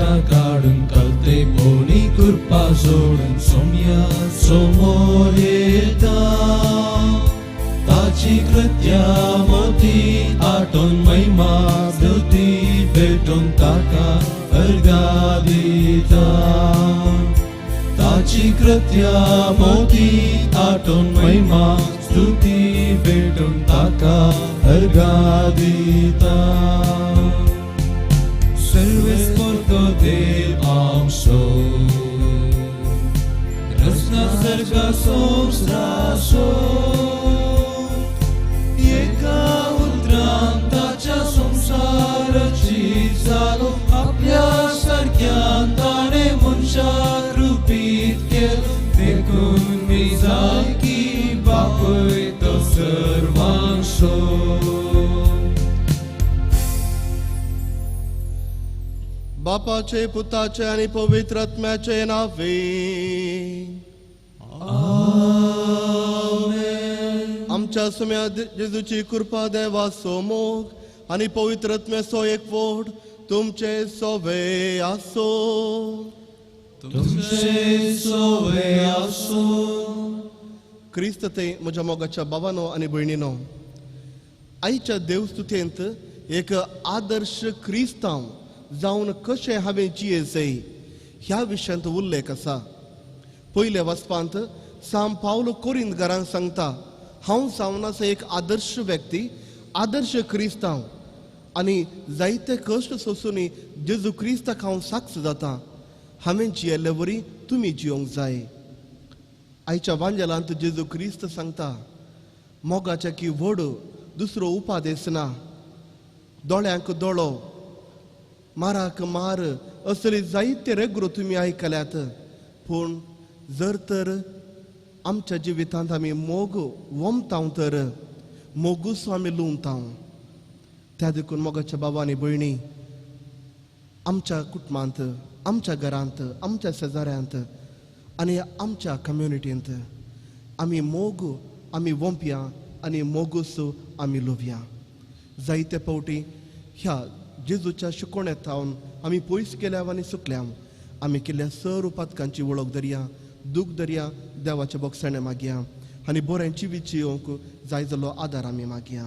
रगता काडून कलते पोणी कृपा जोडून सोम्या समोर येता ताची कृत्या मोती आठोन महिमा स्तुती भेटून ताका अर्गा दिता ताची कृत्या मोती आठोन महिमा स्तुती भेटून ताका अर्गा दिता सर्वेस्पोर्तो देव आमचो रचना सर्गा संवसाराचो एका उतरान ताच्या संवसाराची जालो आपल्या सारक्यान ताणें मनशाक रुपीत केलो देखून मी जाय की बापूय तो सर्वांचो. बापाचे पुताचे आणि पवित्र आत्म्याचे नावे. आमच्या सुम्या जेजूची कृपा देवाचो मोग आणि पवित्र आत्म्याचो एकवट तुमचे सोवे आसो. तुमचे सोवे आसो. क्रिस्त ते म्हज्या मोगाच्या बाबानो आनी भयणीनो, आयच्या देवस्तुतेंत एक आदर्श क्रिस्तांव जावन कशें हांवें जियेवचें ह्या विशयांत उल्लेख आसा. पयल्या वाचपांत सांत पावलो कोरिंत घरांत सांगता, हांव जावन आसा एक आदर्श व्यक्ती, आदर्श क्रिस्तांव आनी जायते कश्ट सोंसून जेजू क्रिस्ताक हांव साक्ष जाता. हांवें जियेल्ले वरी तुमी जियोंक जाय. आयच्या वांजेलांत जेजू क्रिस्त सांगता, मोगाच्या की व्हड दुसरो उपादेस ना. दोळ्यांक दोळो, माराक मार असले जायते रेग्रो तुमी आयकल्यात. पूण जर तर आमच्या जिवितांत आमी मोग वमताव तर मोगूच आमी लुंवताव. त्या देखून मोगाच्या बाबा आनी भयणी, आमच्या कुटुंबांत, आमच्या घरांत, आमच्या शेजाऱ्यांत आनी आमच्या कम्युनिटींत आमी मोग आमी वोंपया आनी मोगूच आमी लोवया. जायते फावटी ह्या जेजूच्या शिकोवण्यात थावन आमी पयस गेल्या आनी सुकल्या. आमी केल्ल्या सर उपातकांची वळख दरया, दूख दरया, देवाच्या बोगसाणे मागया आनी बरें जिवीत जियोवंक जाय जाल्लो आदार आमी मागया.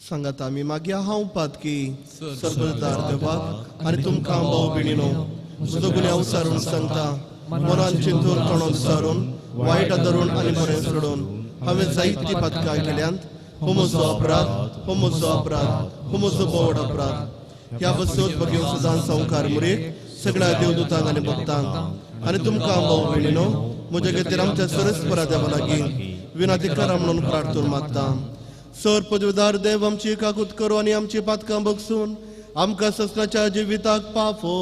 सांगात आमी मागया, हांव पातकी सर्वदार देवाक आनी तुमकां भाव भयणीनो म्हजो गुन्यांव सारून सांगता, मनान चिंतून तोंडान सारून वायट धरून आनी बरें सोडून हांवें जायतीं पातकां केल्यांत. हो म्हजो अपराध, हो म्हजो अपराध, हो म्हजो बोवड अपराध. ह्या बसत भगेव सदां संवकार मुरेक सगळ्या देवदूतांक आनी भक्तांक आनी तुमकां भाव भयणीनो म्हज्या खातीर आमच्या सरस्परा देवा लागीं विनाती करा म्हणून प्रार्थना मागता. सर पदवीदार देव आमची काकूत करो आनी आमची पातकां बगसून आमकां ससनाच्या जिविताक पाफो.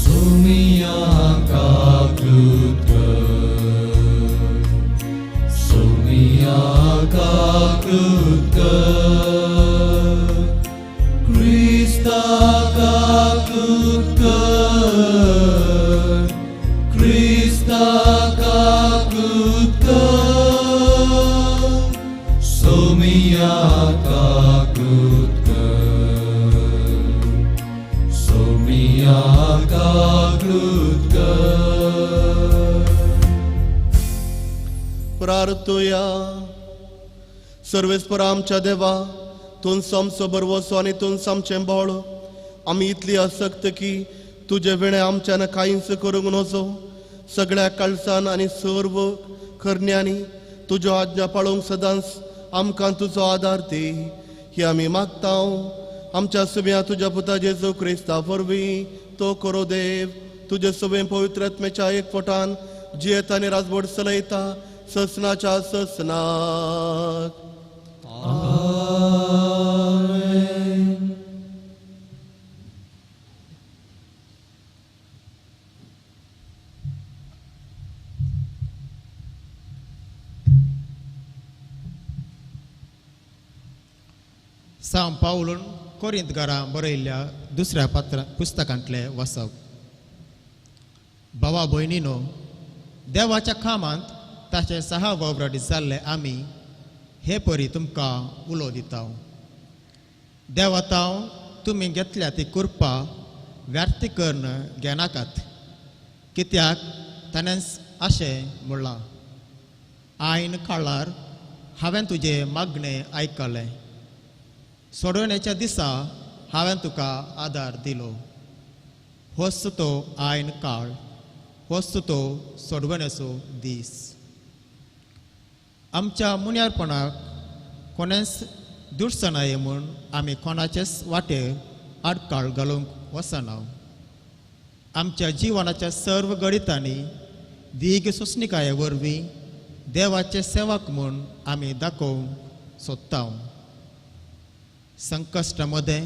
सोमिया काकूत कर, सोमिया काकूत कर, क्रिस्ता काकूत कर, क्रिस्ता काकूत कर, सोमिया काकूत कर, सोमिया काकूत कर. प्रार्थुया. सर्वेस्पर आमच्या देवा, तूं आमचो बरवसो आनी तूं आमचें बळ. आमी इतली आसक्त की तुजे विणें आमच्यान कांयच करूंक नजो. सगळ्या काळसान आनी सर्व करण्यांनी तुज्यो आज्ञा पाळूंक सदांच आमकां तुजो आदार दी ही आमी मागता. आमच्या सुव्या तुज्या पुता जेजू क्रिस्ता वरवीं तो करो देव तुजे सवें पवित्र आत्म्याच्या एकवटान जियेता आनी राजवट चलयता ससनाच्या ससनाक. सांत पावलून कोरिंतकारां बरयल्ल्या दुसऱ्या पात्र पुस्तकांतलें वाचप. भावा भयणीनो, देवाच्या कामांत ताचे सहा वावराडी जाल्ले आमी हे परी तुमकां उलो दिता. देवातांव तुमी घेतल्या ती कृपा व्यर्थ करून घेनाकात, कित्याक ताणेंच अशें म्हणलां, आयन काळार हांवें तुजें मागणें आयकलें, सोडवण्याच्या दिसा हांवें तुका आदार दिलो. होच तो आयन काळ, होच तो सोडवण्याचो दीस. आमच्या मुन्यारपणाक कोणेंच दुडसनाये म्हूण आमी कोणाचेच वाटेर आडकाळ घालूंक वचना. आमच्या जिवनाच्या सर्व गणितांनी दीग सोंसणिकाये वरवीं देवाचे सेवक म्हूण आमी दाखोवंक सोदता. संकश्टा मदें,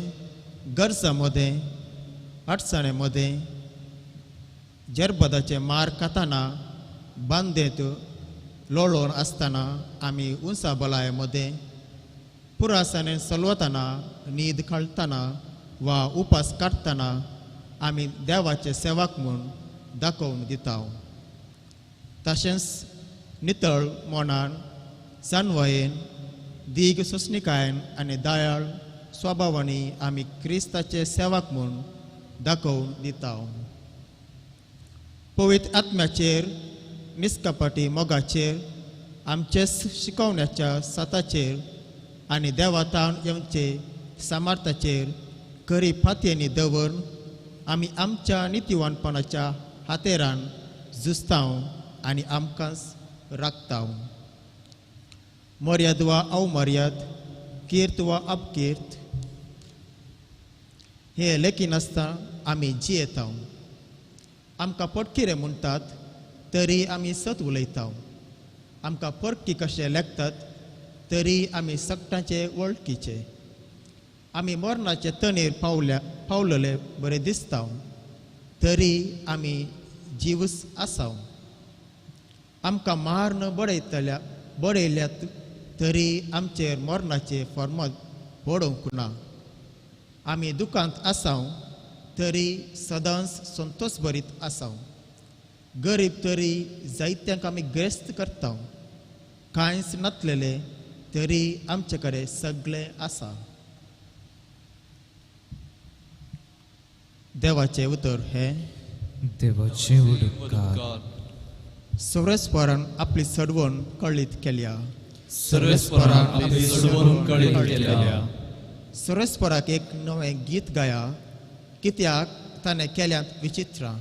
गरजा मदें, अडचणे मदें, जरबदाचे मार खाताना, बांदेंत लोळोन आसतना आमी उंचा बलाये मदें, पुरासाने सलवतना, न्हीद काडटना वा उपास काडटना आमी देवाचे सेवक म्हूण दाखोवन दिता. तशेंच नितळ मनान, जाणवायेन, दीग सोंसणिकायेन आनी दयाळ स्वभावांनी आमी क्रिस्ताचे सेवक म्हूण दाखोवन दिता. पवित्र आत्म्याचेर, निस्कपटी मोगाचेर, आमचेच शिकोवण्याच्या साताचेर आनी देवातावन येवचे सामर्थ्याचेर खरी फातयेंनी दवरून आमी आमच्या नितीवानपणाच्या हातेरान झुजताव आनी आमकांच राखताव. मर्याद वा अवमर्याद, कीर्त वा अपकीर्त हे लेखिनासतना आमी जियेताव. आमकां पटकिरे म्हणटात तरी आमी सत उलयताव. आमकां परकी कशें लेखतात तरी आमी सगटांचे वळखीचे. आमी मरणाचे तणेर पावलेले बरें दिसताव तरी आमी जीवच आसाव. आमकां मारून बडयल्यात तरी आमचेर मरणाचे फॉर्मात पडोवंक ना. आमी दुकांत आसाव तरी सदांच संतोष भरीत आसाव. गरीब तरी जायत्यांक आमी ग्रेस्त करता. कांयच नातलेले तरी आमचे कडेन सगळें आसा. देवाचें उतर हें देवाचें उडकार. सर्वेस्परान आपली सडवण कळीत केल्या. सर्वेस्परान आपली सडवण कळीत केल्या. सर्वेस्पराक एक नवें गीत गाया, कित्याक ताणें केल्यांत विचित्रां.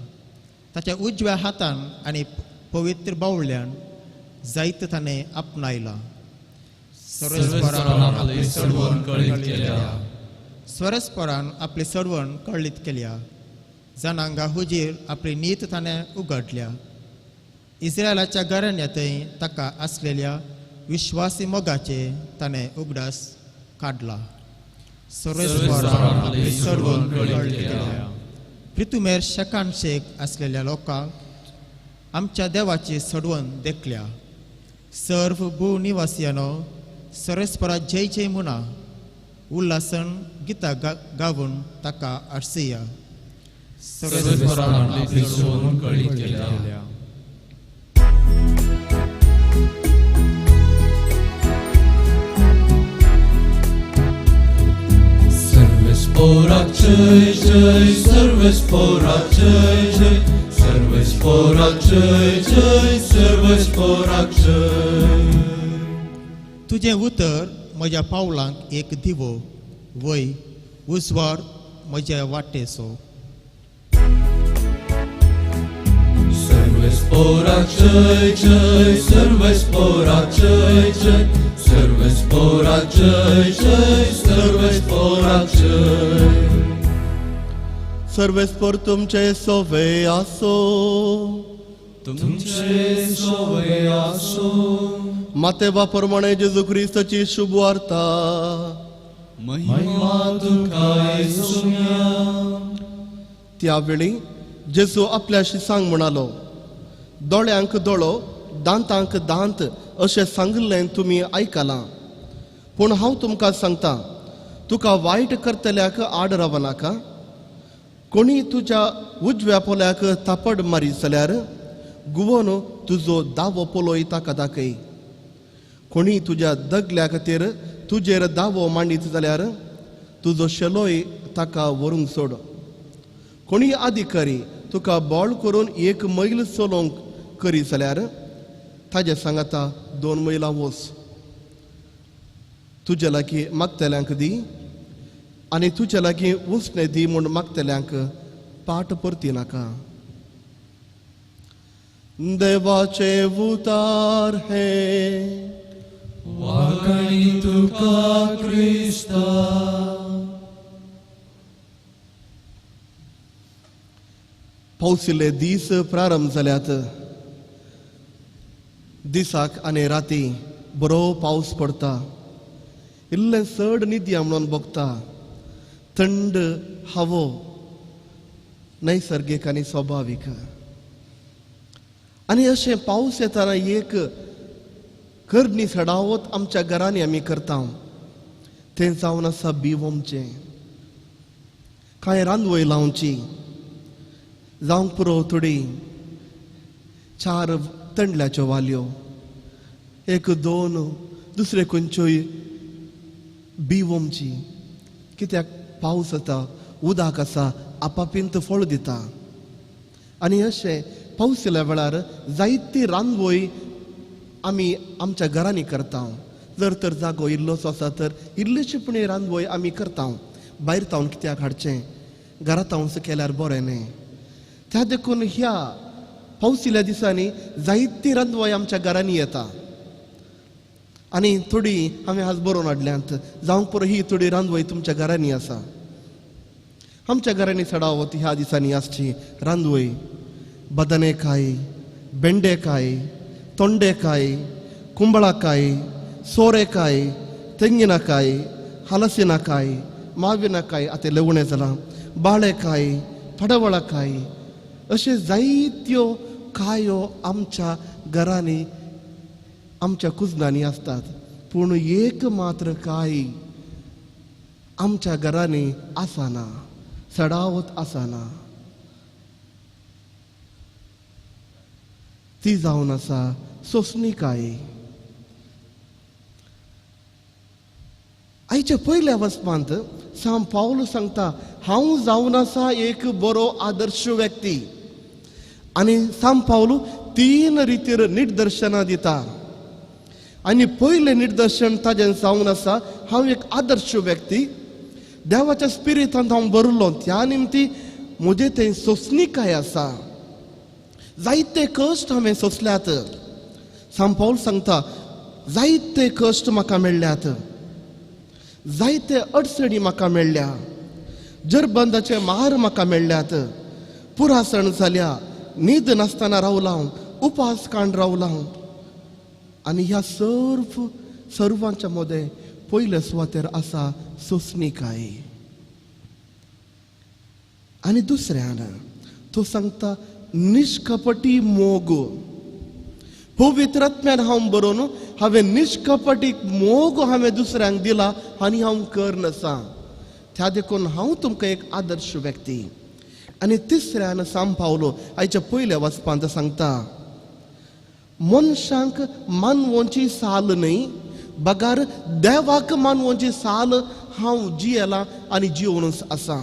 ताच्या उजव्या हातान आनी पवित्र बावल्यान जायत ताणें आपणायलां. सर्वेस्परान आपली सडवण कळीत केल्या. सर्वेस्परान आपली सडवण कळीत केल्या. जनांगा हुजीर आपली नीत ताणें उगडल्या. इस्रायलाच्या घराण्यांतय ताका आसलेल्या विश्वासी मोगाचे ताणें उगडास काडला. सर्वेस्परान आपली सडवण कळीत केल्या. प्रितुमेर शेकान शेक आसलेल्या लोकांक आमच्या देवाची सडवण देखल्या. सर्व भू निवासियानो सर्वेस्परा जय जय म्हणा. उल्हासन गीतां गावन ताका आरसिया. सर्वेस्परान आपली सडवण कळीत केल्या. सर्वेस्पराक जय जय, सर्वेस्पराक जय जय, सर्वेस्पराक जय जय, सर्वेस्पराक जय. तुजें उतर म्हज्या पावलांक एक दिवो, वय उजवाड म्हज्या वाटेचो. सर्वेस्पराक जय जय, सर्वेस्पराक जय जय, सर्वेस्पराक जय जय, सर्वेस्पराक जय. सर्वेस्पर तुमचे सोवे आसो. तुमचे सोवे आसो. मातेवा प्रमाणे जेजू क्रिस्ताची शुभ वार्ता. महिमा तुका येसुया. त्यावेळी जेजू आपल्याशी सांग म्हणालो, दोळ्यांक दोळो, दांतांक दांत अशें सांगिल्लें तुमी आयकलां. पूण हांव तुमकां सांगता, तुका वायट करतल्याक आड रावनाका. कोणी तुज्या उजव्या पोल्याक थापड मारीत जाल्यार गुवोन तुजो दावो पोलोय ताका दाखय. कोणी तुज्या दगल्या खातीर तुजेर दावो मांडीत जाल्यार तुजो शेलोय ताका व्हरूंक सोड. कोणी अधिकारी तुका बळ करून 1 मैल चलोवंक करी जाल्यार ताजे सांगाता 2 मैलां वच. तुजे लागीं मागतल्यांक दी आनी तुजे लागीं उसणें दी म्हूण मागतल्यांक पाट परती नाका. देवाचे उतार हे वाकणी तुका क्रिस्ता. पावसिल्ले दीस प्रारंभ जाल्यात. दिसाक आनी राती बरो पावस पडटा. इल्लें चड निदया म्हणून भोगता. थंड हवो नैसर्गीक आनी स्वभावीक. आनी अशें पावस येतना एक करणी सडावत आमच्या घरांनी आमी करता. तें जावन आसा बिवोमचें, कांय रांदवय लावची, जावंक पुरो थोडी 4 तंडल्याच्यो वाल्यो, 1 2 दुसरे खंयच्योय बिवोमची. कित्याक पावस येता, उदक आसा, आपापींत फळ दिता. आनी अशें पावस येयल्या वेळार जायती रांदवय आमी आमच्या घरांनी करता. जर तर जागो इल्लोसो आसा तर इल्लीशी पूण रांदवय आमी करता. भायर तावन कित्याक हाडचें, घरांत तावन केल्यार बरें न्ही. त्या देखून ह्या पावसिल्या दिसांनी जायती रांदवय आमच्या घरांनी येता. आनी थोडी हांवें आज बरोवन हाडल्यांत. जावंक पुरो ही थोडी रांदवय तुमच्या घरांनी आसा. आमच्या घरांनी चडावत ह्या दिसांनी आसची रांदवय बदनेकाय, बेंडेकाय, तोंडेकाय, कुंबळाकाय, सोरेकाय, तेंगिनाकाय, हलसिनाकाय, माविनाकाय, आतां लेवणें जालां, बाळेकाय, पडवळाकाय, अशे जायत्यो कायो आमच्या घरांनी आमच्या कुजनांनी आसतात. पूण एक मात्र काय आमच्या घरांनी आसना, चडावत आसना. ती जावन आसा सोंसणीकाय. आयच्या पयल्या वचपांत सांव पावल सांगता, हांव जावन आसा एक बरो आदर्श व्यक्ती. आनी सांव पावल 3 रितीर निदर्शनां दिता. आनी पयलें निदर्शन ताजें जावन आसा, हांव एक आदर्श व्यक्ती, देवाच्या स्पिरितांत हांव भरलो, त्या निमती म्हजें तें सोंसणीकाय आसा. जायते कश्ट हांवें सोंसल्यात. सांव पावल सांगता, जायते कश्ट म्हाका मेळ्ळ्यात, जायते अडचणी म्हाका मेळ्ळ्या, जरबंदाचे मार म्हाका मेळ्ळ्यात, पुरासण जाल्या, न्हीद नासतना रावलां, उपास काण रावलां. आनी ह्या सर्व सर्वांच्या मदें पयले सुवातेर आसा सोंसणीकाय. आनी दुसऱ्यान तो सांगता निष्कपटी मोग. पवित्र आत्म्यान हांव बरोवन हांवें निष्कपटी मोग हांवें दुसऱ्यांक दिला आनी हांव कर नासा. त्या देखून हांव तुमकां एक आदर्श व्यक्ती. आनी तिसऱ्यान सांव पावलो आयच्या पयल्या वाचपांत सांगता, मनशांक मानवोची साल न्हय बगार देवाक मानवोची साल हांव जियेलां आनी जियोवन आसा.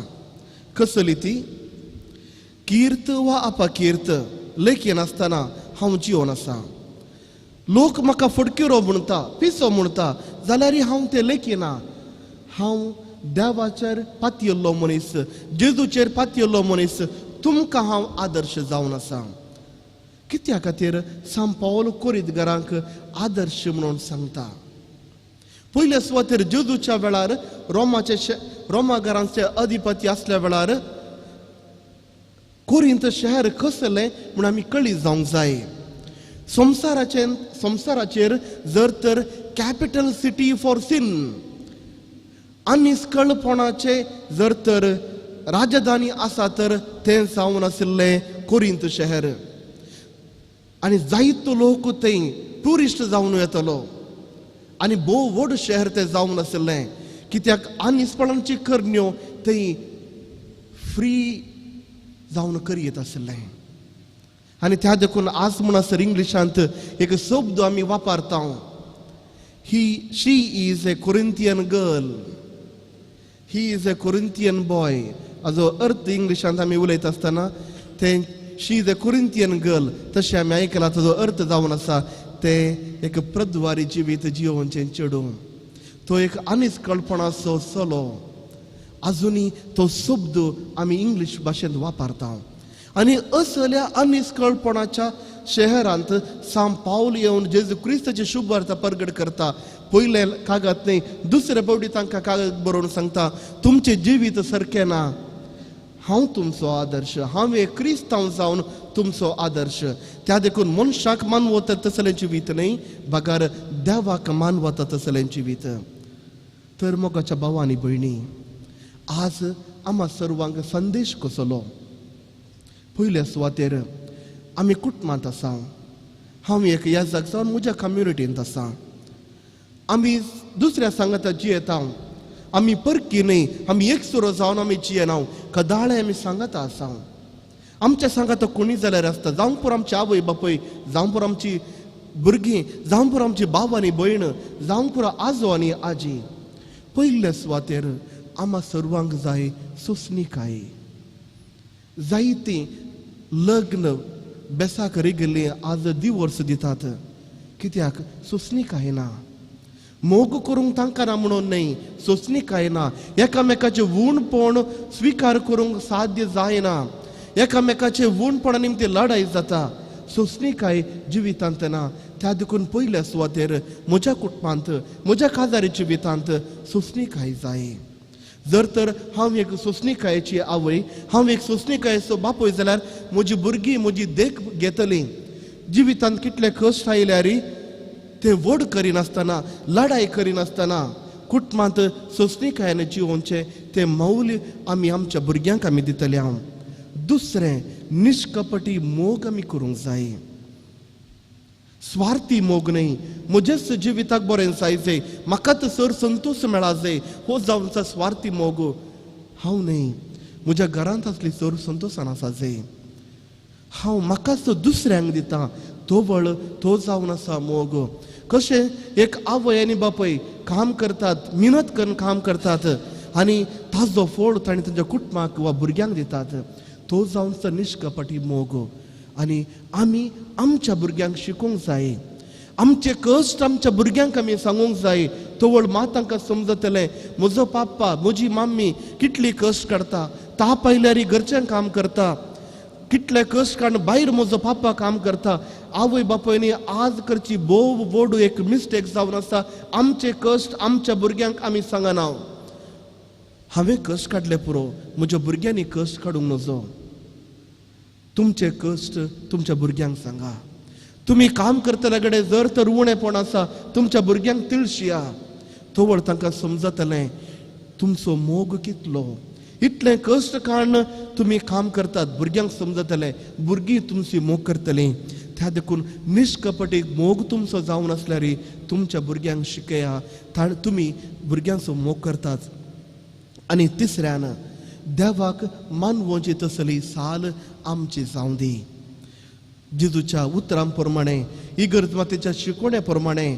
कसली ती? कीर्त वा अपकीर्त लेखिनासतना हांव जियोवन आसा. लोक म्हाका फटकिरो म्हणटा, पिसो म्हणटा, जाल्यार हांव तें लेखिना. हांव देवाचेर पातयेल्लो मनीस, जेजूचेर पातयेल्लो मनीस, तुमकां हांव आदर्श जावन आसा. कित्या खातीर सांव पावल कोरिंतकारांक आदर्श म्हणून सांगता? पयले सुवातेर जेजूच्या वेळार रोमाचे रोमागारांचे अधिपती आसल्या वेळार कोरिंत शहर कसलें म्हूण आमी कळी जावंक जाय. संवसाराचेर जर तर कॅपिटल सिटी फॉर सिन आनी स्कळपणाचे जर तर राजधानी आसा तर तें जावन आशिल्लें कोरिंत शहर. आनी जायतो लोक थंय ट्युरिस्ट जावन येतलो आनी भोव व्हड शहर तें जावन आशिल्लें. कित्याक आनीसपणाची करण्यो थंय फ्री जावन करयेत आशिल्लें. आनी त्या देखून आज म्हणसर इंग्लिशांत एक शब्द आमी वापरता, he she is a Corinthian girl, he is a Corinthian boy. हाजो अर्थ इंग्लिशांत आमी उलयता आसतना तें she is a Corinthian girl तशें आमी आयकलां. ताजो अर्थ जावन आसा तें एक प्रद्वारी जिवीत जियोवचें चेडूं, तो एक आनीस कल्पनाचो चलो. आजुनूय तो शब्द आमी इंग्लीश भाशेंत वापरता. आनी असल्या आनीस कल्पनाच्या शहरांत सांव पावल येवन जेजू क्रिस्ताची शुभवार्ता परगट करता. पयलें कागद न्हय, दुसरे फावटी तांकां कागद बरोवन सांगता, तुमचें जिवीत सारकें ना, हांव तुमचो आदर्श, हांव एक क्रिस्तांव जावन तुमचो आदर्श. त्या देखून मनशाक मानवता तसलें जिवीत न्हय, बगर देवाक मानवता तसलें जिवीत. तर मोगाच्या भावा आनी भयणी, आज आमा सर्वांक संदेश कसलो? पयल्या सुवातेर आमी कुटुंबांत आसा, हांव एक याजक जावन म्हज्या कम्युनिटींत आसा, आमी दुसऱ्या सांगाता जियेता, आमी परकी न्हय, आमी एकसुरो जावन आमी जियेना, कदाळे आमी सांगाता आसा. आमच्या सांगाता कोणी जाल्यार आसता, जावं पुरो आमची आवय बापूय, जावं पुरो आमची भुरगीं, जावं पुरो आमची भाव आनी भयण, जावं पुरो आजो आनी आजी. पयल्या सुवातेर आमा सर्वांक जाय सोंसणीकाय. जायतीं लग्न बेसाक रिगिल्लीं आज डिवोर्स दितात, कित्याक सोंसणीकाय ना. मोग करूंक तांकां ना म्हणून न्हय, सोंसणीकाय ना. एकामेकाचें उणपण स्विकार करूंक साध्य जायना, एकामेकाचें उणपणा निमतीं लडाय जाता, सोंसणीकाय जिवितांत ना. त्या देखून पयल्या सुवातेर म्हज्या कुटुंबांत, म्हज्या काजारी जिवितांत सोंसणीकाय जाय. जर तर हांव एक सोंसणीकायेची आवय, हांव एक सोंसणीकायेचो बापूय जाल्यार म्हजी भुरगीं म्हजी देख घेतलीं. जिवितांत कितले कश्ट आयल्यार ते व्हड करिनासतना, लडाय करिनासतना कुटुंबांत सोंसणीकायेन जिवोवचें तें मौल्य आमी आमच्या भुरग्यांक आमी दितले. हांव दुसरें, निष्कपटी मोग आमी करूंक जाय. स्वार्थी मोग न्हय, म्हजेच जिविताक बरें जाय जाय, म्हाकाच सर संतोश मेळा जाय, हो जावचा स्वार्थी मोग हांव न्हय. म्हज्या घरांत आसली सर संतोशान आसा जाय, हांव म्हाकाच दुसऱ्यांक दिता, तो वळ तो जावन आसा मोग. कशें एक आवय आनी बापूय काम करतात, मेहनत करून काम करतात आनी ताजो फळ तांणी तांच्या कुटुंबाक वा भुरग्यांक दितात, तो जावन निष्कपटी मोग. आनी आमी आमच्या भुरग्यांक शिकोवंक जाय, आमचे कश्ट आमच्या भुरग्यांक आमी सांगूंक जाय. तवळ मात तांकां समजतलें म्हजो पाप्पा, म्हजी मम्मी कितली कश्ट काडटा, ताप आयल्यार घरचें काम करता, कितले कश्ट काडून भायर म्हजो पाप्पा काम करता. आवय बापायनी आज करची भोव व्हड एक मिस्टेक जावन आसा, आमचे कश्ट आमच्या भुरग्यांक आमी सांगना. हांवें कश्ट काडले पुरो, म्हज्या भुरग्यांनी कश्ट काडूंक नजो. तुमचे कश्ट तुमच्या भुरग्यांक सांगा. तुमी काम करतले कडेन जर तर उणेपण आसा, तुमच्या भुरग्यांक तिळशिया, तवळ तांकां समजतलें तुमचो मोग कितलो. इतलें कश्ट काडून तुमी काम करतात, भुरग्यांक समजतलें, भुरगीं तुमची मोग करतलीं. त्या देखून निष्कपटी मोग तुमचो जावन आसल्यार तुमच्या भुरग्यांक शिकया, तुमी भुरग्यांचो मोग करतात. आनी तिसऱ्यान, देवाक मानवोची तसली साल आमची जावं दी. जेजूच्या उतरां प्रमाणे, इगर्ज मातेच्या शिकवण्या प्रमाणे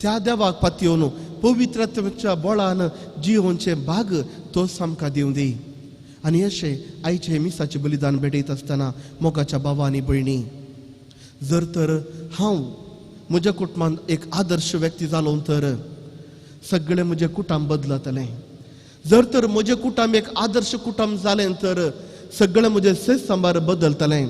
त्या देवाक पातयेवन पवित्रत्वाच्या बळान जियोवचें भाग तो आमकां दिवं दी. आनी अशें आयचें मिसाचें बलिदान भेटयत आसतना मोगाच्या भावा आनी भयणी, जर तर हांव म्हज्या कुटुंबांत एक आदर्श व्यक्ती जालो तर सगळें म्हजें कुटुंब बदलतलें. जर तर म्हजें कुटुंब एक आदर्श कुटुंब जालें तर सगळें म्हजें सेस सांबार बदलतलें.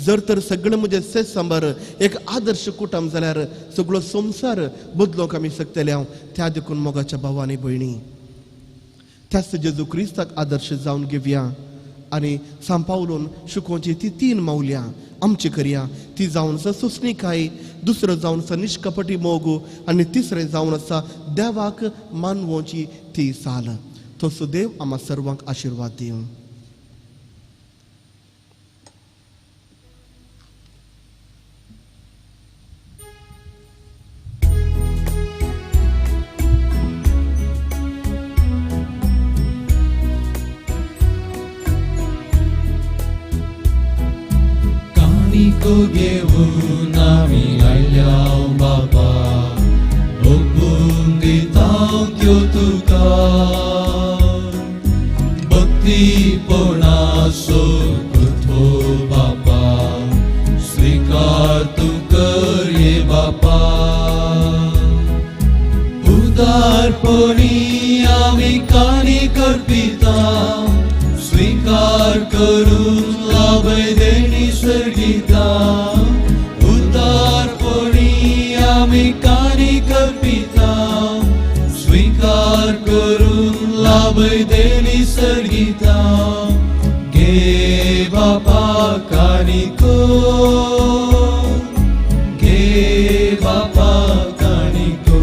जर तर सगळें म्हजें सेस सांबार एक आदर्श कुटुंब जाल्यार सगळो संवसार बदलोवंक आमी शकतले. हांव त्या देखून मोगाच्या भावा आनी भयणी, त्याच जेजू क्रिस्ताक आदर्श जावन घेवया आनी सांव पावलून शिकोवची ती तीन मावल्यां आमची करया. ती जावन आसा सोंसणीकाय, दुसरो जावन आसा निष्कपटी मोग आनी तिसरें जावन आसा देवाक मानवोची ती साल. तो सुदेव आमा सर्वांक आशिर्वाद दिवं. काणिको घेवन आमी आयल्या बापा, ओपून दिता त्यो तुका. भक्तीपणाचो कृतो बापा, स्विकार तूं कर ये बापा. उदारपणी आमी काणी करपिता, स्विकार करून लाभय देणी सर्गिता. उदारपणी आमी काणी करपिता, स्विकार करून लाभय देणी सर्गिता. घे बापा काणिको, घे बापा काणिको.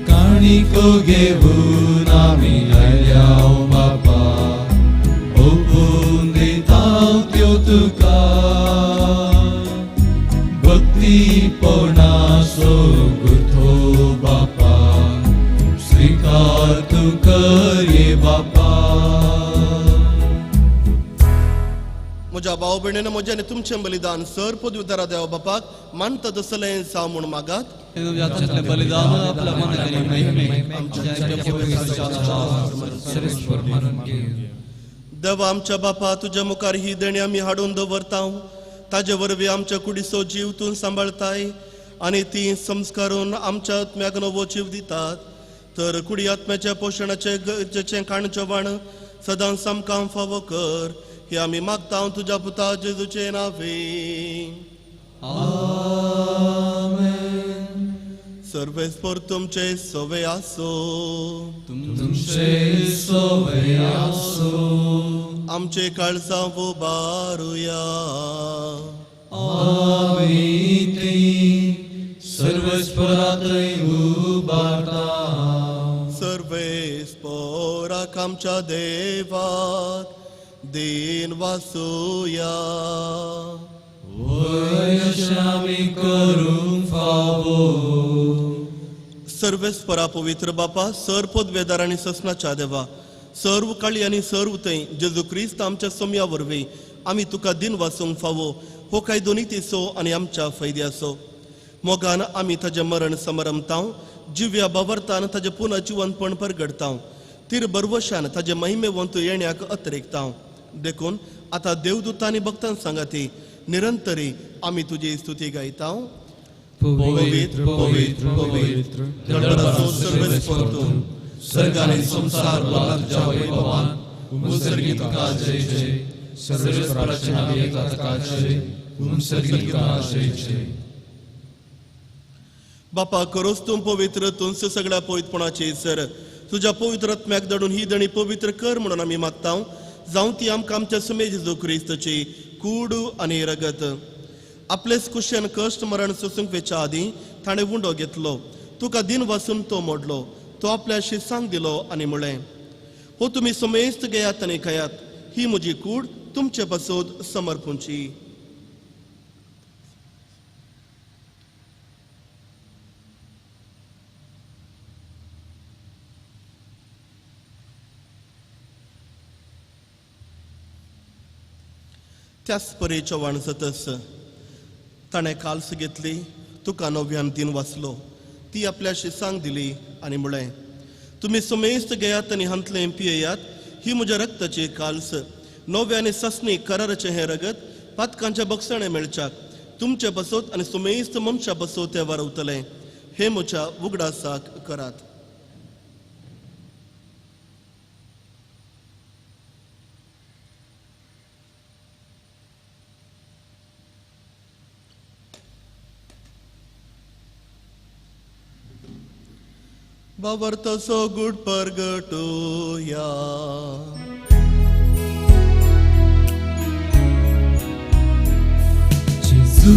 काणिको घेवन आमी आयल्या बापा, ओपून दिता त्यो तुका. भक्तीपणाचो गुथो बापा, स्विकार तूं कर ये बापा. म्हज्या भाव भयणीन म्हजें आनी तुमचें बलिदान सर पदवीदारा देवा बापाक मानता तसलें जावं म्हूण मागात. बलिदान आपल्या मनाक महिमे देवा आमच्या बापा, तुज्या मुखार ही देणी आमी हाडून दवरता. ताजे वरवीं आमच्या कुडीचो जीव तूं सांबाळताय आनी ती संस्कारून आमच्या आत्म्याक नवो जीव दितात. तर कुडी आत्म्याच्या पोशणाचें गरजेचें खाण जेवण सदांच आमकां फावो कर, हे आमी मागता तुज्या पुता जेजूचे नांवे. आमेन. सर्वेस्पर तुमचे सवे आसो, तुमचे सवे आसो. आमचे काळजां उबारुया. आमी ती सर्वेस्परांतय उबारता. सर्वेस्पराक आमच्या देवाक दीन वासुया. वय अशें आमी करूंक फावो. सर्वेस्परा पवित्र बापा, सर पदवेदार आनी ससनाच्या देवा, सर्व काळी आनी सर्व थंय जेजू क्रिस्त आमच्या सोम्या वरवीं आमी तुका दिन वासूंक फावो हो कायदो नितीचो आनी आमच्या फायद्याचो. मोगान आमी ताजें मरण समारंभताव, जिव्या बावरतान ताजें पुनः जिवनपण परगडताव, तीर बरवशान ताजें महिमेवंत येण्याक अतिरेकताव. देखून आतां देवदूतां आनी भक्तां सांगाती निरंतरी आमी तुजी स्तुती गायताव. पवित्र पवित्र पवित्र दळबराचो सर्वेस्पर तूं, सर्ग आनी संवसार भरला तुज्या वैभवान. उमसर्गी तुका जय जय. सर्वेस्पराचे नांव येता ताका जय. उमसर्गी तुका जय जय. बापा, करोच तूं पवित्र, तूंच सगळ्या पवित्रपणाचे सर. तुज्या पवित्र आत्म्याक धाडून ही देणी पवित्र कर म्हणून आमी मागता. जावं ती आमकां आमच्या सुमे जेजू क्रिस्तची कूड आनी रगत. आपलेच कुशेन कश्ट मरण सोसूंक वेच्या आदीं ताणें उंडो घेतलो, तुका दिन वासून तो मोडलो, तो आपल्या शिसांक दिलो आनी म्हळें, हो तुमी समेस्त घेयात आनी खायात, ही म्हजी कूड तुमचे पासत समर्पूंची. त्याच परी चव्हाण जातच ताणें काल्स घेतली, तुका नव्यान दिन वाचलो, ती आपल्या शिसांक दिली आनी म्हळें, तुमी समेस्त घेयात आनी हांतलें पियेयात, ही म्हज्या रक्ताची काल्स, नव्या आनी ससनी कराराचें हें रगत पातकांच्या बक्षाणें मेळच्याक तुमचे बसोत आनी सुमेस्त मनशा बसोत तें वारवतलें. हे म्हज्या उगडासाक करात. बाबरतसो गुड परगटोया. जेजू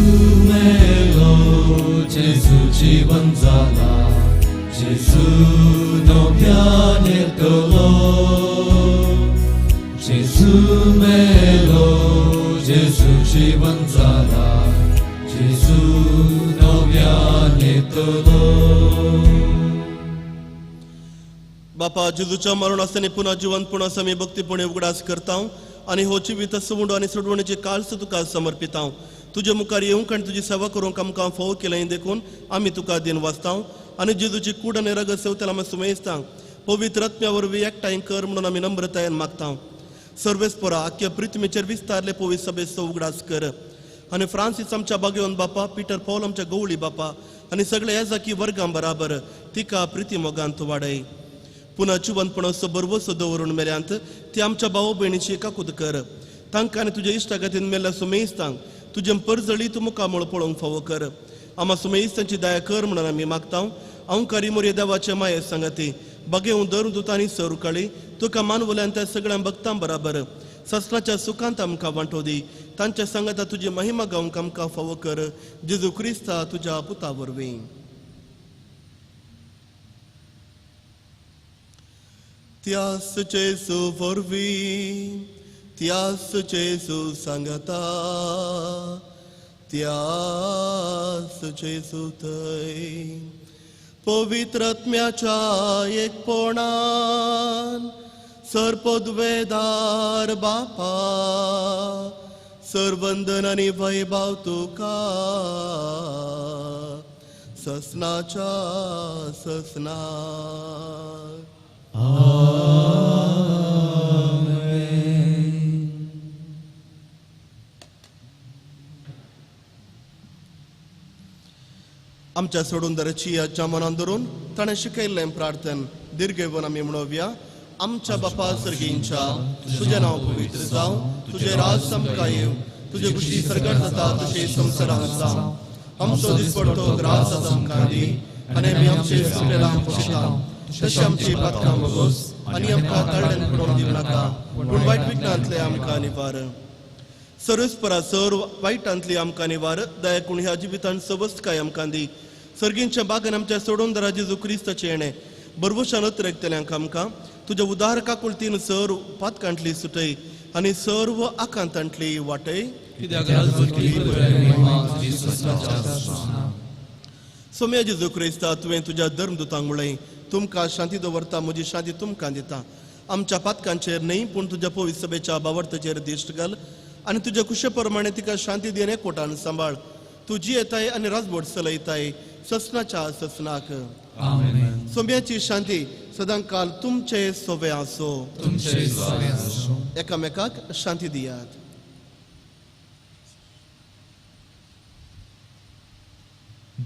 मेलो, जेजू जीवन जाला, जेजू नव्यान येतलो. जेजू मेलो, जेजू जीवन जाला, जेजू नव्यान येतलो. बापा, जेजूच्या मरण आसतना पुन्हा जिवंतपण आसा आमी भक्तीपणे उगडास करता. आनी हो जिवीत सवंडो आनी सोडवणेचे काळस तुका समर्पितांव. तुजे मुखार येवंक आनी तुजी सेवा करूंक आमकां फोव केलें देखून आमी तुका दिन वाचतांव आनी जेजूची कूड आनी रगत सेवतल्या आमी सुमेस्तांक पवित्र आत्म्या वरवीं एकठांय कर म्हणून आमी नम्रतायेन मागतांव. सर्वेस्परा आख्या पृथ्वीचेर विस्तारले पवित्र सभेचो उगडास कर आनी फ्रांसीस आमच्या बागेवन बापा, पिटर पॉल आमच्या गवळी बापा आनी सगळे याजाकी वर्गां बराबर तिका प्रिती मोगांत वाडय. पुन्हा जिवंतपणाचो बरवसो दवरून मेल्यांत ती आमच्या भाव भयणीची काकूत कर. तांकां आनी तुज्या इश्टागतीन मेल्ल्या सुमेस्तांक तुजें परजळीत मुखामळ पळोवंक फावो कर. आमा सुमेस्तांची दया कर म्हणून आमी मागतांव. अंकारी मोरये देवाचे माये सांगाती बागेवन धरून दुतांनी सर उकाळी तुका मानवल्यान त्या सगळ्या भक्तां बराबर ससनाच्या सुखांत आमकां वांटो दी. तांच्या सांगाता तुजी महिमा गावंक आमकां फावो कर. जेजू क्रिस्ता तुज्या पुता वरवीं. त्यास जेजू वरवीं, त्यास जेजू सांगाता, त्यास जेजू थंय पवित्र आत्म्याच्या एकपणान सर्पद्वेदार बापा सर्वंदन आनी वैभव तुका ससनाच्या ससना. आमच्या सोडून दरची मनान धरून ताणें शिकयल्लें प्रार्थन दीर्घ आमी म्हणोवया. आमच्या बापा सर्गींच्या तुजें नांव पवित्र जावं, तुजें राज आमकां येवं, तुजे खुशी सर्गार जाता तशें संवसारांत जावं. आमचो दिसपडतो ग्रास आज आमकां दी आनी आमी आमचे सुकलेलां पोशेता तशें आमची पातकां भोगोस आनी आमकां ताळ्यान पडोवन दिवं नाका, पूण वायट विघ्नांतले आमकां निवार. सर्वेस्परा सर वायटांतली आमकां निवार. दया करून ह्या जिवितांत सवस्तकाय आमकां दी. सर्गींच्या बागान आमच्या सोडून दरा जेजू क्रिस्ताचें येणें बरवशान अतिरेकतल्यांक आमकां तुज्या उदार काकुळतीन सर पातकांतली सुटय आनी सर्व आकांतांतली वाटय. सोम्या जेजू क्रिस्ता तुवें तुज्या धर्मदुतांक म्हणलें तुमकां शांती दवरता, म्हजी शांती तुमकां दिता. आमच्या पातकांचेर न्हय पूण तुज्या पवित्र सभेच्या बावर्तचेर दिश्ट घाल आनी तुज्या कुशे प्रमाणे तिका शांती दिवन एकवटान सांबाळ. तुजी येताय आनी राजबोट चलयताय ससनाच्या ससनाक. सोम्याची शांती सदांकाल तुमचे सोवे आसो. एकामेकाक शांती दियात.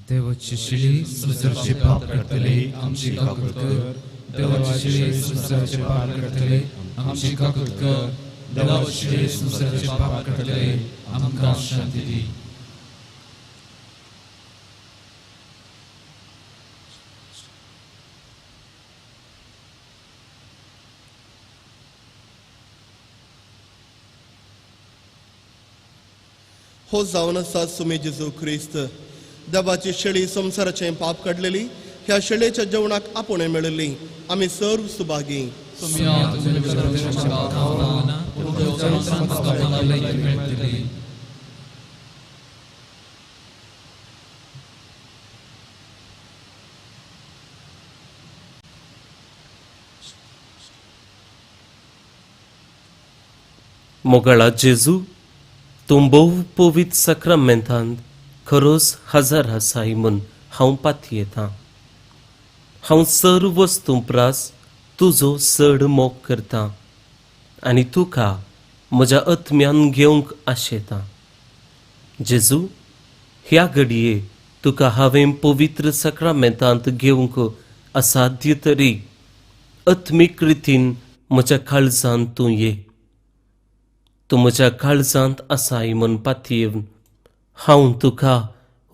देवाची शिळी संवसाराचे पाप काडटले आमची काकूत कर. देवाची शिळी संवसाराचे पाप काडटले आमची काकूत कर. देवाची शिळी संवसाराचे पाप काडटले आमकां शांती दी. हो जावन आसा सुमे जेजू क्रिस्त देवाची शेळी संवसाराचें पाप काडलेली ह्या शेळेच्या जेवणाक आपोवणें मेळिल्ली आमी सर्व सुभागी. मोगाळा जेजू तूं भोव पवित्र साक्रामेंतांत खरोच हजार आसाय म्हूण हांव पातयेतां. हांव सर्व वस्तूं प्रास तुजो चड मोग करतां आनी तुका म्हज्या आत्म्यान घेवंक आशेतां. जेजू ह्या घडये तुका हांवें पवित्र साक्रामेंतांत घेवंक असाध्य तरी आत्मीक रितीन म्हज्या काळजांत तूं ये. तूं म्हज्या काळजांत आसाय म्हूण पातयेवन हांव तुका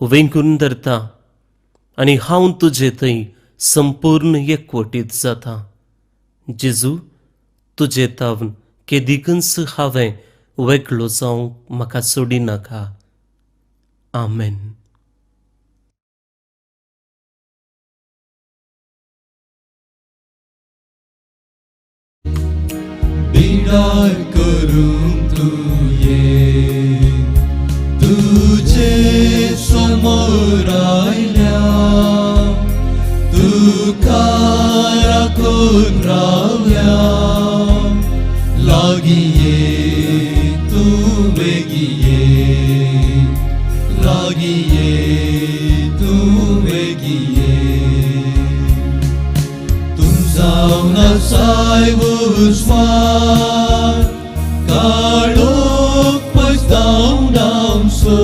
वेंगून धरता आनी हांव तुजे थंय संपूर्ण एकवटीत जाता. जेजू तुजे तावन केदिकूच हांवें वेगळो जावंक म्हाका सोडिनाका. आमेन. बिडार करूंक तुये तुजे समोर आयल्या तुका राखून रावल्या लागीं ये. ये तूं वेगीं ये तूं जावन आसाय उजवाड काळोख पयस धांवडावसो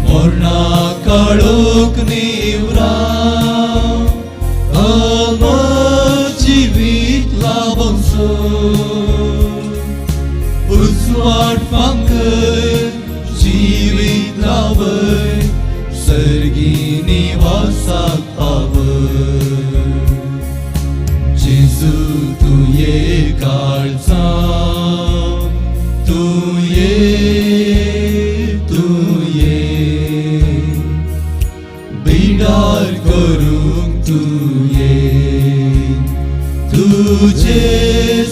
मरणा काळोख निवराव अमर जिवीत लाभोवचो उजवाड फांकर जिवीत लावय सर्गी निवासाक पावय जेजू तूं ये काळजांत तूं ये तूं ये बिडार करूंक तूं ये तुझे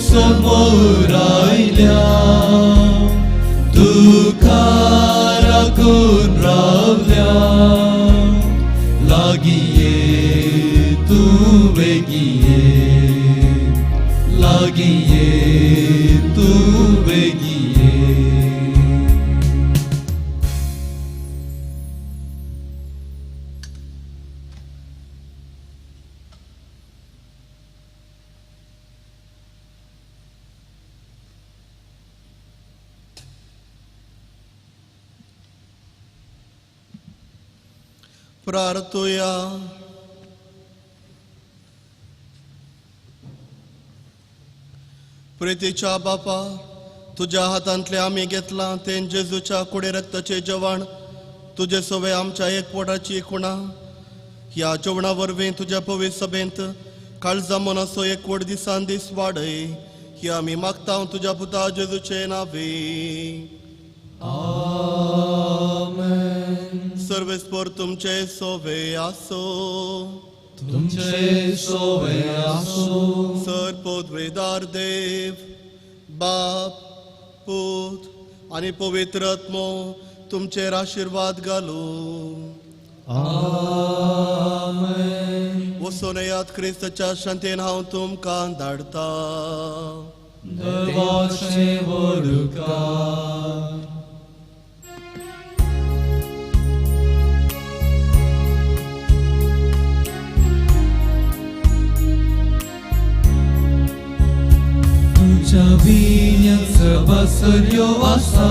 समोर आयल्या तुका राखून रावल्या लागीं ये तूं वेगीं ये लागीं ये तूं वेगीं ये. प्रार्थुया. प्रितीच्या बापा, तुज्या हातांतलें आमी घेतलां तें जेजूच्या कुडे रक्ताचें जेवण तुजे सवे आमच्या एकवटाची खुणा. ह्या जेवणा वरवीं तुज्या पवित्र सभेंत काळजा मनाचो एकवट दिसान दीस वाडय ही आमी मागता तुज्या पुता जेजूचे नावे. आमेन. सर्वेस्पर तुमचे सोवे आसो. तुमचे सोवे आसो. सर पदवेदार देव बाप पूत आनी पवित्र आत्मो तुमचेर आशिर्वाद घालू. आमेन. वचून येयात क्रिस्ताच्या शांतीन हांव तुमकां धाडटा. देवाचें व्हड उपकार. तुज्या विन्याक सभासर्यो आसा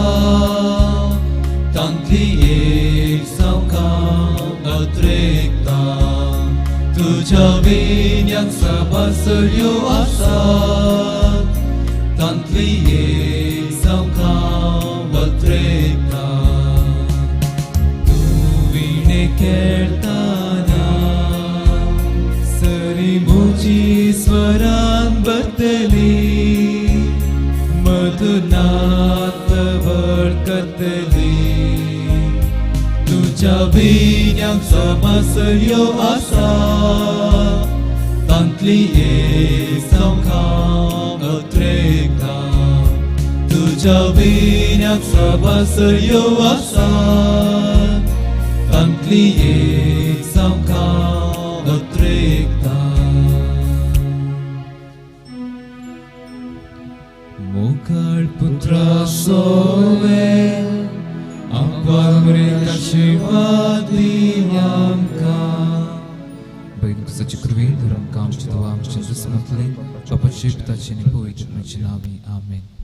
तांतली एक सावकां अत्रेकता. तुज्या विन्याक सभासर्यो आसा तांतली एक सावकां अत्रेकता. तूं विणे खेळटाना सरी म्हजी स्वरान बरतली मधुनाथ वळखतली. तुज्या विन्याक सभासर्यो आसा तांतली एक सावकां अत्रेकता. तुज्या विन्याक सभासर्यो आसा तांतली एक सावकां अत्रेकता. मुखार पुत्रा सोवे आमकां आशिर्वाद दी आमकां. Băi, să ci curvim, durăm cam și tu am și sus mătlen, papă și ptaci ne pui,